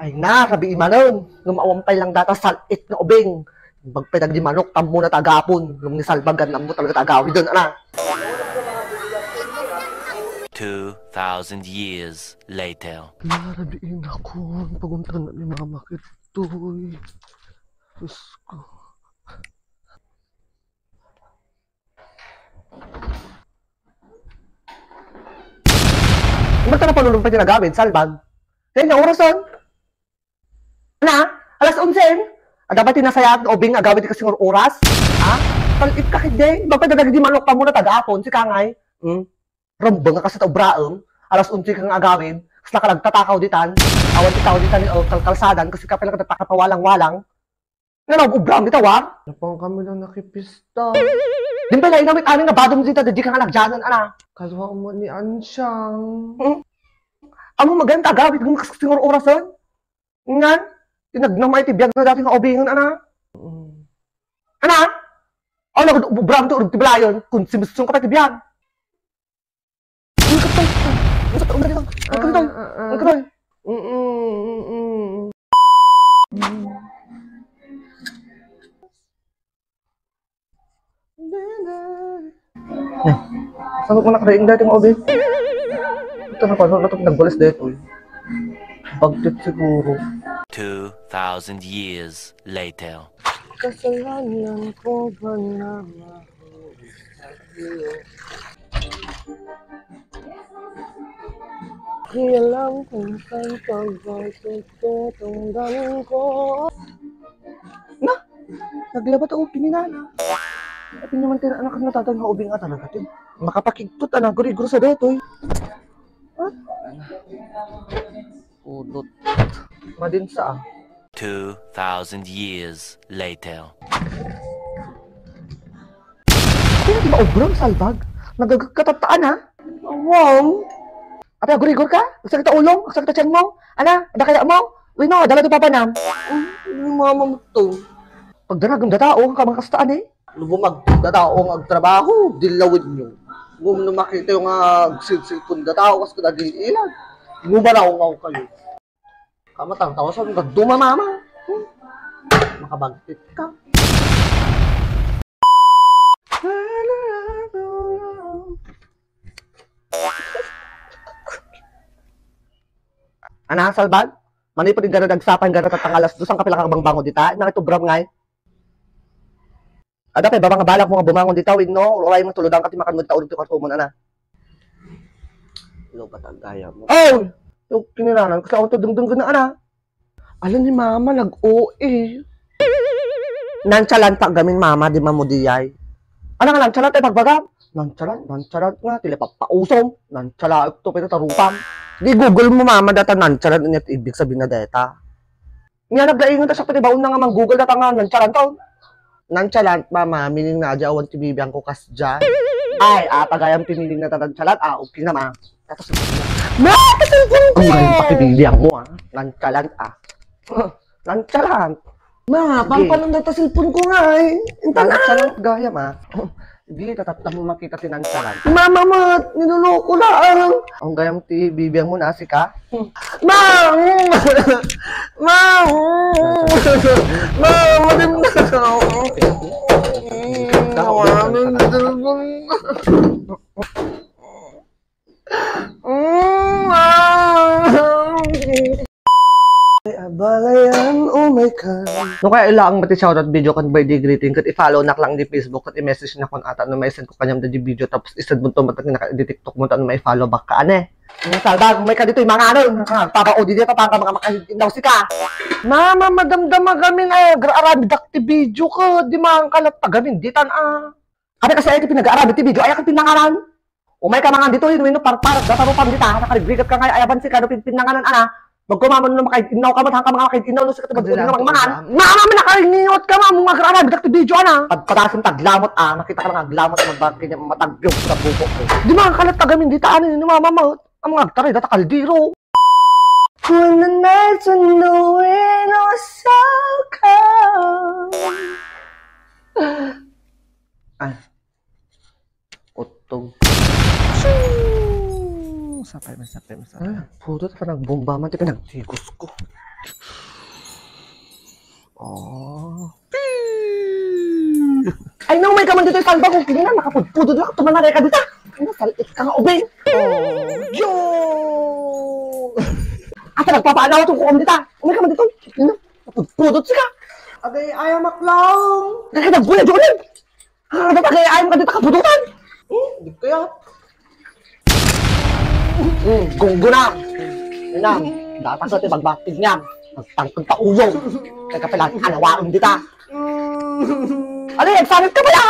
Ay na, sabi imanon. Ngumawampay lang data salit na ubing. Magpinag di manok, tamo na tagapon. Nung nisalbagan na mo talaga tagawi doon, ana. 2,000 years later. Narabiin ako. Paguntan na ni mama kito'y. Diyos ko. Ba't ka na panulong pa tinagamit, salbag? Kaya niya orason? Ana? Alas 11? Dapat tinasayat na ubing agawit kasi ng oras? Ha? Talit ka hindi. Magpadadag di manok pa muna tagapon, si Kangay. Rambang ka kasi taubraang. Alas 11 kang agawin. Kasi nakalagtatakaw ditan. Awan titaw ditan o kalsadan kasi ka pala katatapawalang-walang. Nga nag-ubrang ditawar. Napang kami lang nakipista. Din pala inamit aning nga badong dito, di ka nga nagjanan, ana. Kalwa mo ni Ansyang. Amo maganda agawit, gumakas kasi ng orasan. Nga, tinagnamay tibiyag na dati nga obingan, ana. Ana? O, nag-ubrang to, tiblayon, kung simusong ka pa tibiyag. Saan ko nakaraing dati ng obin? Ito na pa, nagbalas dito. Bagtit siguro. 2,000 years later. Kasalanan ko ba na mahuli sa'yo? Di alam kung saan pag-tututunggan ko. Na! Naglabat ako pininana. At naman anak ang natatang nga ubing nga talaga din. Makapakigtot anak, guri-guri sa detoy. Ha? Udot. Madin sa 2,000 years later. Kaya di ba obrang salbag? Nagagkatataan ha? Wow! Ate, guri-guri ka? Nagsakita ulong? Nagsakita tiyan mo? Ana, ada kaya mo? Uy no, dala ito papanam. Mama mo to. Pagdaragam datao, kamang kastaan eh. Lumumag datao ang trabaho, dilawid nyo. Ngum na makita yung silsilpon datao, kasi kadagil ilan. Ngumaraw nga kayo. Kamatang tawa sa mga duma mama. Makabagtit ka. Ana, salbag? Manay pa din gana nagsapan gana tatangalas doon kapila kang bangbango dita. Nakitubram ngay. Ada pa ba mga balak mo nga bumangon dita win no? Uray mo tulodang kati makan mo dita ulit ko mo na. Lo patagaya mo. Oh! Yung kiniranan kasi ako to dungdung na ana. Alam ni mama nag-OA. Nonchalant pa gamin mama di mamudiyay. Ano nga nonchalant ay pagbagam? Nonchalant nga tila papausom. Nonchalant to pero tarupam. Di Google mo mama data nonchalant net ibig sabihin na data. Nga nagdaingon ta sa patibaon na nga mang Google data nga nonchalant to. Nonchalant mama meaning na adya awan tibibiyang ko kasdya. Ay, pagayang piniling na nonchalant, okay na ma. Tapos ma, kasilpon ko! Ang galing pakibibiyang mo nonchalant Nonchalant. Ma, pampalang data silpon ko nga eh. Nonchalant gaya ma. Hindi, tatatang mo makita si nonchalant. Mama ma, niloloko lang. Ang gayang bibiyang mo na si ka. Ma! Ma! Ma! Madim na ako. Balayan, oh my God. No kaya ilaang mati shoutout video kan birthday greeting kat i-follow nak lang di Facebook kat i-message na kon ata no may send ko kanyam di video tapos isend mo to matag di TikTok mo no may follow back ka ane. Salbag may ka dito yung mga ano papa o di dito pa mga makahintinaw si ka. Mama madamdama gamin ay gra-arabi dakti video ko di man kalat pagamin ditan Kami kasi ay pinag-arabi ti video ay ka pinangalan. O may ka mga dito yun no par dataro pam dita nakalibrigat ka ngay ayaban si ka no pinangalan ana. Magkumamon na makainaw ka matang ka mga makainaw no sa katubad na mga mama man nakaingot ka mo mga grabe dak video ana pagpatasin taglamot nakita ka lang aglamot magbati niya matagyog sa buko ko di man kalat tagamin di taan ni mama mo ang mga taray data kaldiro when the nights are knowing or so cold utog Masapay. Pudot pa nagbomba man, di pinagtigos ko. Oh. Ay, no, may kaman dito yung salba kung kininan, nakapudpudod lang, tumanari ka dito. Ano, salit ka nga, ubing. Oh, yo! Ata, nagpapaanaw itong kukom dito. May kaman dito, nakapudpudod sika. Agay, ayaw maklaw. Nakakadagbulan, Julen. Nakakadagbulan, ayaw ka dito, kapudutan. Hindi kaya. Gunggo na. Na, dapat sa tibagbaktig niya. Nagtangkod pa uyo. Kaya kapilang anawaon dita. Ano, examit ka ba ya?